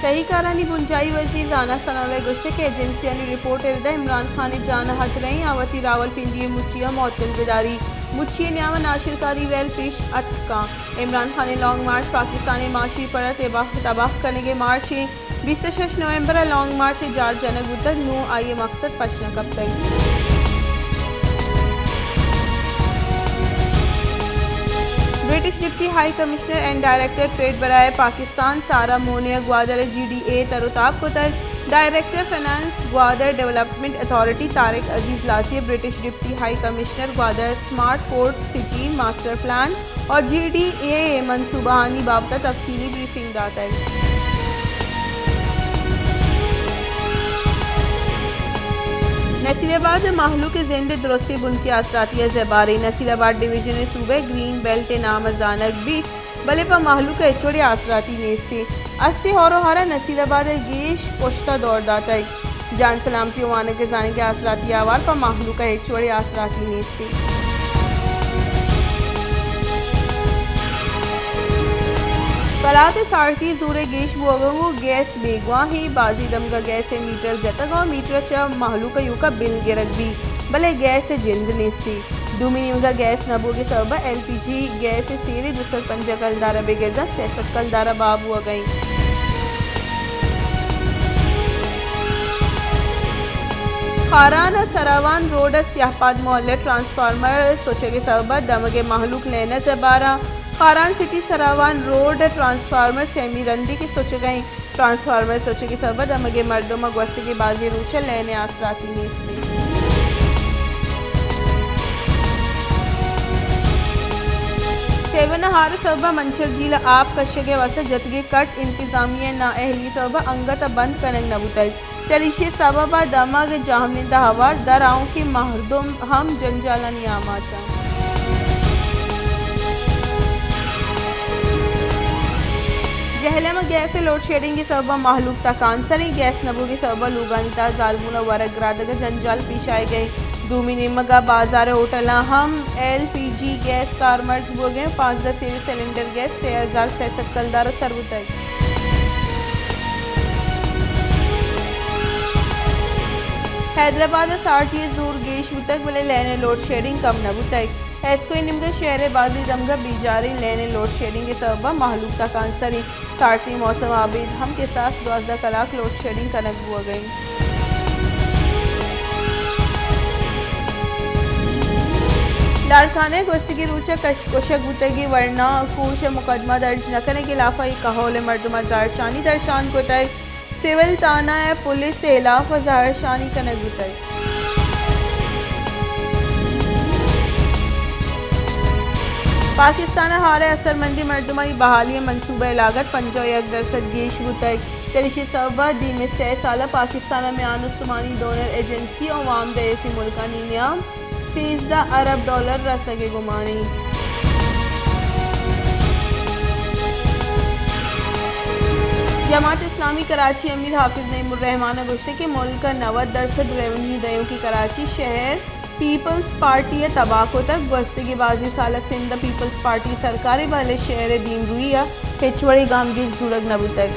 تہی کارانی بنجاہی وزیر رانا ثناء اللہ ء گوشتگ کہ ایجنسیانی رپورٹ ء ردا عمران خان ء جان ء ہترہ ایں، آ وتی راولپنڈی ء مچی ء معطل بداری، مچی ء نیام ء ناشرکاری ویل پیش اتک کاں۔ عمران خان ء لانگ مارچ پاکستان ء معاشی پڑ ء تباہ، تباہ کنگ ء مارچ ایں۔ بیست ء شش نومبر ء لانگ مارچ ء جار جنگ بوتگ، نوں آئی ء مقصد پش نہ کپتگ۔ British deputy high commissioner and director trade برائے پاکستان سارا مونی ء گوادر ء جی ڈی اے تر و تاب کتگ۔ Director finance Gwadar development authority Tariq Aziz Lasi ء British deputy high commissioner Gwadar ء smart port city master plan اور جی ڈی اے ء منصوبہ آنی بابت ء تفصیلی بریفنگ داتگ۔ نصیر آباد ء مہلوک ء زند ء درستیں بنکی آسراتی ء زبارے۔ نصیر آباد ڈویژن ء صوبہ گرین بیلٹ ء نام ء زانگ بیت، بلے پہ مہلوک ء ہچ وڑیں آسراتی نیست۔ است ء ہور و ہار ء نصیر آباد ء گیش پشت ء دور داتگ۔ جان سلامتی ء وانگ ء زانگ ء آسراتی ء ہوار پہ مہلوک ء ہچ وڑیں آسراتی نیست۔ قلات ء سارتی زور ء گیش بوگ ء گوں گیس بیگواہیں، بازیں دمگا گیس ء میٹر جتگ ء میٹر ء چہ مہلوک ء ایوکا بل گرگ بیت، بلے گیس ء جند نیستی۔ دومی نیمگا گیس نہ بوگ ء سبب ء ایل پی جی گیس ء سیرے دو سد پنجاہ کلدار ء بگر داں سئے سد کلدار ء بہا بوگ ء انت۔ خاران ء سراوان روڈ ء سیاہ پاد محلہ ٹرانسفارمر سوچگ ء سبب ء دمگ ء مہلوک لین ء زباراں۔ خاران سٹی سراوان روڈ ء ٹرانسفارمر سیمی رندی کہ سوچگ ء انت۔ ٹرانسفارمر سوچگی سبب ء دمگیں مردم ء گوستگیں بازیں روچ ء لین ء آسراتی نیست انت۔ سیون ء ہار ء سبب ء منچر جھیل ء آپ کشگ ء واستہ جتگیں کٹ انتظامیہ ء نااہلی ء سبب ء انگت ء بند کنگ نہ بوتگ۔ چریشی ء سبب ء دمگ ء جاہمنند ء ہوار در آؤکیں مردم ہم جنجالانی آماچ انت۔ جہلم ء گیس ء لوڈ شیڈنگ ء سبب ء مہلوک تکانسر انت۔ گیس نہ بوگ ء سبب ء لوگانی تہا زالبول ء ورگ رادگ ء جنجال پیش آیگ ء انت۔ دومی نیمگ ء بازار ء ہوٹلاں ہم ایل پی جی گیس کارمرز بوگ ء انت۔ پانزدہ سیریں سلنڈر گیس سئے ہزار سئے سد کلدار ء سر بوتگ۔ حیدرآباد ء سارتی ء زور گیش بوتگ، بلے لین ء لوڈ شیڈنگ کم نہ بوتگ۔ ایسکو ء نیمگ ء شہر ء بازیں دمگ ء بیجاریں لین ء لوڈ شیڈنگ ء سبب ء مہلوک تکانسر انت۔ سارتی موسم ء ابید ہم کساس دوازدہ کلاک لوڈ شیڈنگ کنگ بوگ ء انت۔ لاڑکانہ ء گوستگیں روچ ء کش کشگ بوتگیں ورنا کوش ء مقدمہ درج نہ کنگ ء ہلاف ء یک کہول ء مردماں زہرشانی درشان کتگ۔ سول تھانہ ء پولیس ء ہلاف ء زہرشانی کنگ بوتگ۔ پاکستان ء ہار ء اثرمندیں مردمانی بحالی ء منصوبہ ء لاگت پنجاہ و یک درسد گیش بوتگ۔ چریشی سبب ء دیمی سئے سال ء پاکستان ء میان استمانی ڈونر ایجنسی ء وام دئیوکیں ملکانی نیام سیزدہ ارب ڈالر رسگ ء گمان انت۔ جماعت اسلامی کراچی امیر حافظ نعیم الرحمان ء گوشتگ کہ ملک ء نود درسد ریونیو دئیوکیں کراچی شہر پیپلز پارٹی ء تباہ کتگ۔ گوستگیں بازیں سال ء سندھ ء پیپلز پارٹی سرکار ء بلے شہر ء دیمروئی ء ہچ وڑیں گامگیج زورگ نہ بوتگ۔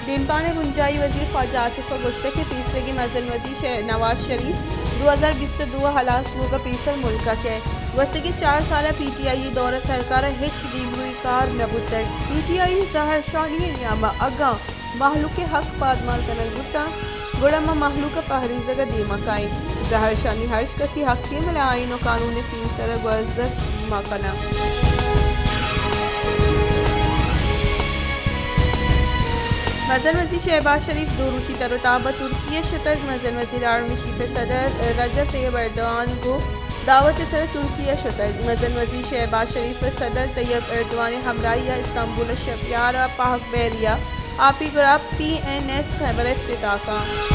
دیمپان ء بنجاہی وزیر خواجہ آصف ء گوشتگ کہ پیسریگیں مزن وزیر شہ-، نواز شریف دو ہزار بیست ء دو ء ہلاس بوگ ء پیسر ملک ء کئیت۔ گوستگیں چار سال ء پی ٹی آئی ء دور ء سرکار ء ہچ دیمروئی کار نہ بوتگ۔ پی ٹی آئی زہرشانی ء نیام ء اگاں مہلوک ء حق پادمال کنگ بوتاں، گڑا ما مہلوک ء پہریزگ ء دیما کائیں۔ زہرشانی ہرچ کسی حقے، بلے آئین و قانون ء سیمسر ء گوزگ ما کناں۔ مزن وزیر شہباز شریف دو روچی تر و تاب ء ترکی ء شتگ۔ مزن وزیر آرمی چیف ء صدر رجب طیب اردوان گوں دعوت ء سر ء ترکی ء شتگ۔ مزن وزیر شہباز شریف ء صدر طیب اردوان ء ہمراہی ء استنبول ء شپیار ء پاہک بحری ء آپی گراب پی این ایس خیبر ء افتتاح کنت۔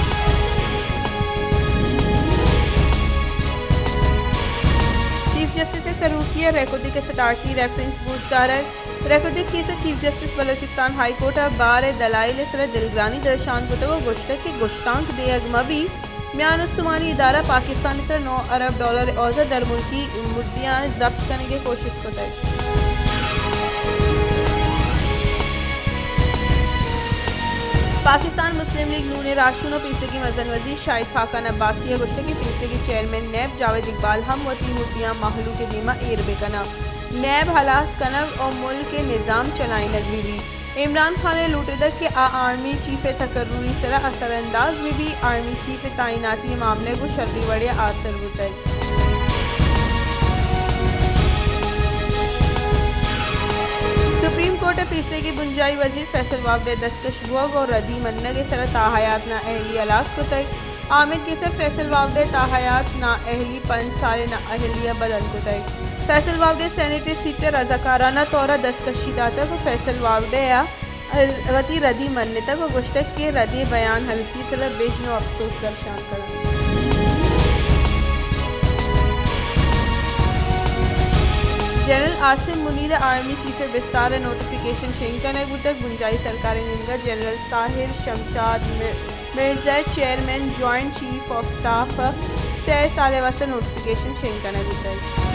چیف جسٹس ء سروکی ء ریکودک ء صدارتی ریفرنس گوشدارگ۔ ریکودک کیس ء chief justice Balochistan high court ء بار ء دلائل ء سر ء دلگرانی درشان کتگ ء گوشتگ کہ گشتانک دیگ مہ بیت، میان استمانی ادارہ پاکستان ء سر نو ارب ڈالر ء عوض ء درملکی مڈیاں ضبط کنگ ء کوشست کتگ۔ پاکستان مسلم لیگ نون ءِ راہشون ءُ پیسریگیں مزن وزیر شاہد خاقان عباسی ءَ گوشتگ کہ پیسریگیں چیئرمین نیب جاوید اقبال ہم وتی مدعیاں مہلوک ءِ دیما ایر بہ کناں، نیب ہلاس کنگ ءُ ملک ءِ نظام چلائینگ بہ بیت۔ عمران خان ءَ لوٹتگ کہ آ آرمی چیف ءِ تقرری سرا اثر انداز بہ بیت، آرمی چیف ءِ تعیناتی ءِ معاملہ ءَ گوں شری وڑے ءَ آسر بوتگ۔ سپریم کورٹ ءَ پیسریگیں بنجاہی وزیر فیصل وابڈے ءِ دستکش بوگ ءُ ردی منگ ءِ سرا تاحیات نااہلی ہلاس کتگ۔ آمید گس ءَ فیصل وابڈے ءِ تاحیات نااہلی پنچ سالیں نااہلی ءَ بدل کتگ۔ فیصل وابڈے ءَ سینیٹ ءِ سیٹ ءِ رضاکارانہ طور ءَ دستکشی داتگ ءُ فیصل وابڈے ءَ وتی ردی منتگ ءُ گوشتگ کہ ردی بیان حلفی ءِ سرا بژن ءُ اپسوز درشان کناں۔ جنرل عاصم منیر ءِ آرمی چیف ءِ بستار ءِ نوٹیفکیشن شنگ کنگ بوتگ۔ بنجاہی سرکار ءِ نیمگ ءَ جنرل ساحر شمشاد مر-، مرزا ءِ chairman joint chief of staff ءِ سئے سال ءِ واستہ نوٹیفکیشن شنگ کنگ بوتگ۔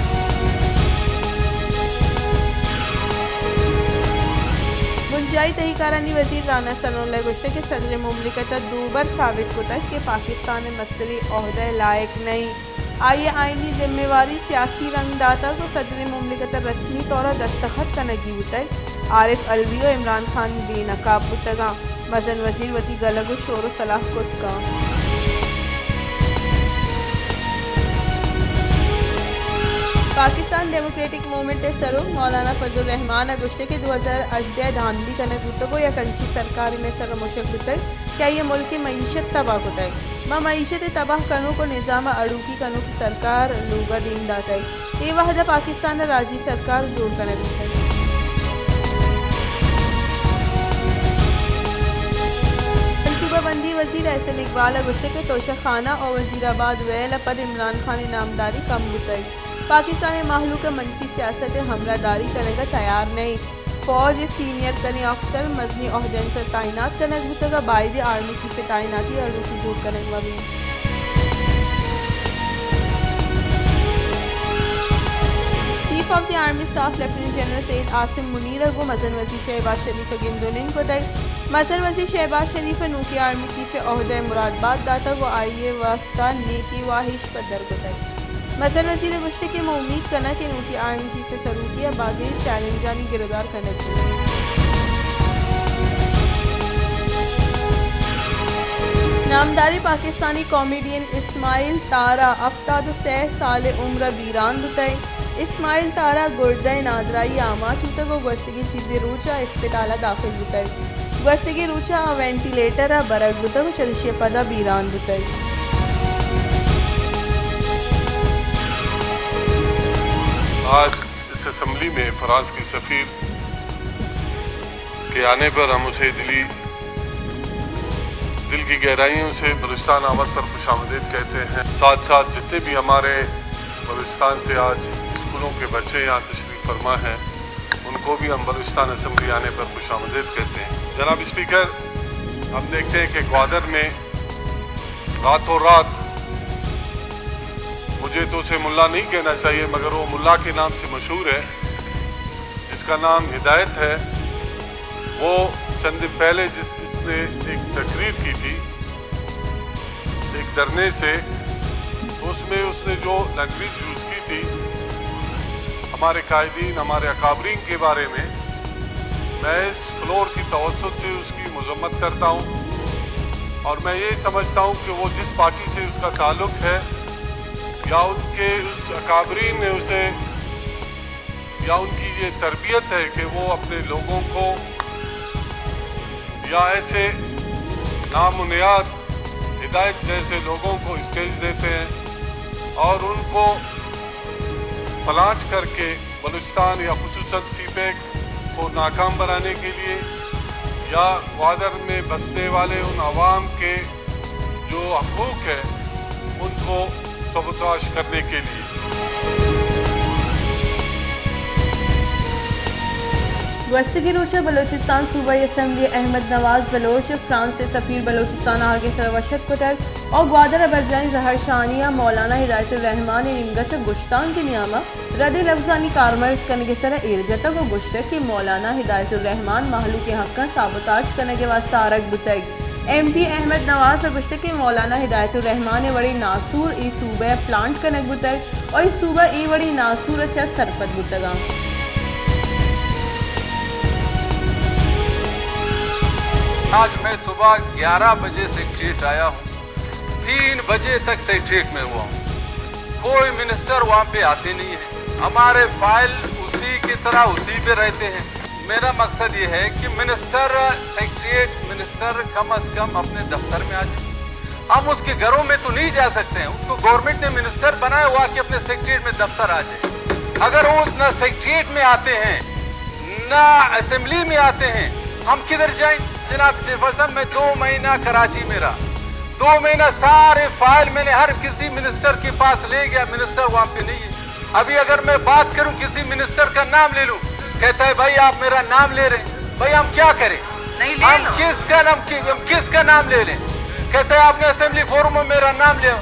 بنجاہی تہی کارانی وزیر رانا ثناء اللہ ءَ گوشتگ کہ صدر مملکت ءَ دوبر ثابت کتگ کہ پاکستان ءِ مستریں عہدہ ءِ لائق نہ ایں۔ آئی ءَ آئینی ذمہ واری سیاسی رنگ داتگ ءُ صدر مملکت ءَ رسمی طور ءَ دستخط کنگی بوتگ۔ عارف علوی ءُ عمران خان بے نقاب بوتگاں۔ مزن وزیر وتی گلگ ءُ شور ءُ سلاہ کت کنت۔ پاکستان ڈیموکریٹک موومنٹ ءِ سروک مولانا فضل الرحمان ءَ گوشتگ کہ دو ہزار ہژدہ ءَ دھاندلی کنگ بوتگ ءُ یک انچیں سرکارے مئے سر ءَ مشگ بوتگ کہ آئی ءَ ملک ءِ معیشت تباہ کتگ۔ ما معیشت ءِ تباہ کنوک ءُ نظام ءِ اڑوکی کنوکیں سرکار ءِ لوگ ءَ دیم داتگ۔ اے وہد ءَ پاکستان ءَ راجی سرکار جوڑ کنگ بوتگ۔ منصوبہ بندی وزیر احسن اقبال ءَ گوشتگ کہ توشہ خانہ ءُ وزیر آباد ویل ءَ پد عمران خان ءِ نامداری کم بوتگ۔ پاکستان ءِ مہلوک ءَ منفی سیاست ءِ ہمراہ داری کنگ ءَ تیار نہ ایں۔ فوج ءِ سینئر تریں آفیسر مزنیں عہدہانی سر تعینات کنگ بوتگ ءُ بائدیں آرمی چیف ءِ تعیناتی اڑوکی جوڑ کنگ مہ بیت۔ Chief of the army staff lieutenant general Syed Asim Munir ءَ گوں مزن وزیر شہباز شریف ءَ گند ءُ نند کتگ۔ مزن وزیر شہباز شریف ءَ نوکیں آرمی چیف ءِ عہدہ ءِ مراد بات داتگ ءُ آئی ءِ واستہ نیکیں واہش پدر کتگ۔ مزن وزیر ءَ گوشتگ کہ ما امیت کناں کہ نوکیں آرمی چیف ءِ سروکی ءَ بازیں چیلنجانی گرودار کنگ بیت۔ نامداریں پاکستانی کامیڈین اسماعیل تارا ہفتاد ءُ سئے سال ءِ عمر ءَ بیران بوتگ۔ اسماعیل تارا گردہ ءِ نادراہی ءَ آماچ بوتگ ءُ گوستگیں چیزے روچ ءَ اسپتال ءَ داخل بوتگ۔ گوستگیں روچ ءَ آ وینٹیلیٹر ءَ برگ بوتگ ءُ چریشی ءَ پدا بیران بوتگ۔ آج اس اسمبلی میں فرانس کے سفیر کے آنے پر ہم اسے دلی، دل کی گہرائیوں سے بلوچستان آمد پر خوش آمدید کہتے ہیں۔ ساتھ ساتھ جتنے بھی ہمارے بلوچستان سے آج اسکولوں کے بچے یہاں تشریف فرما ہیں، ان کو بھی ہم بلوچستان اسمبلی آنے پر خوش آمدید کہتے ہیں۔ جناب اسپیکر، ہم دیکھتے ہیں کہ گوادر میں راتوں رات، مجھے تو اسے ملا نہیں کہنا چاہیے، مگر وہ ملا کے نام سے مشہور ہے، جس کا نام ہدایت ہے، وہ چند دن پہلے جس، اس نے ایک تقریر کی تھی، ایک دھرنے سے، تو اس میں اس نے جو لینگویج یوز کی تھی ہمارے قائدین، ہمارے اکابرین کے بارے میں، میں اس فلور کی توسط سے اس کی مذمت کرتا ہوں اور میں یہ سمجھتا ہوں کہ وہ جس پارٹی سے اس کا تعلق ہے یا ان کے اس اکابرین نے اسے یا ان کی یہ تربیت ہے کہ وہ اپنے لوگوں کو یا ایسے نام و نہاد ہدایت جیسے لوگوں کو اسٹیج دیتے ہیں اور ان کو پلانٹ کر کے بلوچستان یا خصوصاً سی پیک کو ناکام بنانے کے لیے یا گوادر میں بسنے والے ان عوام کے جو حقوق ہیں، ان کو سبوتاژ کرنے کے لیے۔ گوستگیں روچ ءَ بلوچستان صوبائی اسمبلی ءِ احمد نواز بلوچ ءَ فرانس ءِ سفیر بلوچستان ءَ آہگ ءِ سرا وش اتک کتگ ءُ گوادر ءَ برجاہیں زہرشانی ءَ مولانا ہدایت الرحمان ءِ نیمگ ءَ چہ گشتانک ءِ نیام ءَ ردیں لبزانی کارمرز کنگ ءِ سرا ایر جتگ ءُ گوشتگ کہ مولانا ہدایت الرحمان مہلوک ءِ حقاں سابوتاژ کنگ ءِ واستہ آرگ بوتگ۔ ایم پی احمد نواز ء گوشتگ کہ مولانا ہدایت الرحمان ء وڑیں ناسور اے صوبہ ء پلانٹ کنگ بوتگ اور اے صوبہ اے وڑیں ناسور ء چہ سرپد بوتگ انت۔ آج میں صبح گیارہ بجے سیکریٹریٹ آیا ہوں، تین بجے تک سیکریٹریٹ میں ہوا ہوں، کوئی منسٹر وہاں پہ آتے نہیں ہے، ہمارے فائل اسی کی طرح اسی پہ رہتے ہیں۔ میرا مقصد یہ ہے کہ منسٹر سیکریٹریٹ، منسٹر کم از کم اپنے دفتر میں آ جائے۔ ہم اس کے گھروں میں تو نہیں جا سکتے ہیں، اس کو گورنمنٹ نے منسٹر بنایا ہوا کہ اپنے سیکریٹریٹ میں دفتر آ جائے۔ اگر وہ نہ سیکریٹریٹ میں آتے ہیں، نہ اسمبلی میں آتے ہیں، ہم کدھر جائیں؟ جناب چیئرپرسن، میں دو مہینہ کراچی میں رہا، دو مہینہ سارے فائل میں نے ہر کسی منسٹر کے پاس لے گیا، منسٹر وہاں پہ نہیں ہے۔ ابھی اگر میں بات کروں، کسی منسٹر کا نام لے لوں، کہتا ہے، "بھائی، آپ میرا نام لے رہے ہیں، بھائی، ہم کیا کریں؟ نہیں، لے ہم لو۔ کس کا نام، ہم کس کا نام لے لیں؟" کہتا ہے، "آپ نے اسمبلی فورم میں میرا نام لیا۔"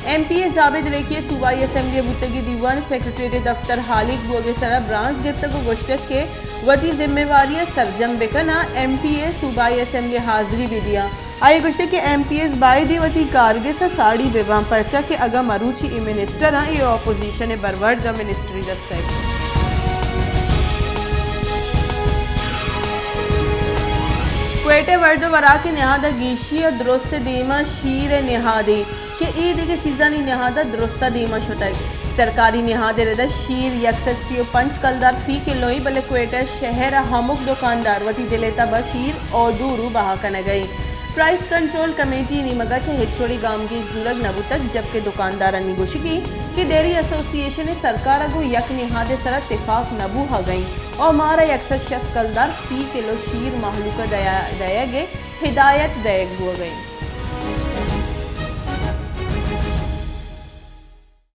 ایم پی اے زابد ویکی ء صوبائی اسمبلی ء بوتگی دیوان سیکرٹریٹ ء دفتر ہالیگ بوگ ء سرا برانز گپتگ ء گوشتگ کہ وتی ذمہ واری ء سرجم بکن ء ایم پی اے صوبائی اسمبلی ء حاضری بدیاں۔ آئی ء گوشتگ کہ ایم پی ایز بایدیں وتی کارگس ء ساڑی بہ باں، پرچا کہ اگاں مروچی اے منسٹر آں، اے اپوزیشن ء برورد ء منسٹری رستگ۔ کوئٹہ ء ورد ء وراک ء نہاد ء گیشی ء درست ء دیم ء شیر ء نہادے کہ اے دگہ چیزانی نہاد ء درست ء دیم ء شتگ۔ سرکاری نہاد ء رد ء شیر یک سد سی و پنچ کلدار فی کلو ایں، بلے کوئٹہ شہر ء ہمک دکاندار وتی دل ء تب ء شیر او دو رو بہا کنگ ء ایں۔ پرائس کنٹرول کمیٹی ء نیمگ ء چہ ہچ وڑیں گامگیج زورگ نہ بوتگ، جبکہ دکاندارانی گوشگ ایں کہ ڈیری ایسوسی ایشن ء سرکار ء گوں یک نہاد ء سرا تفاق نہ بوہگ ء ایں و مارا یک سد شست کلدار فی کلو شیر مہلوک ء دیا-، دئیگ ء ہدایت دئیگ بوہگ ء ایں۔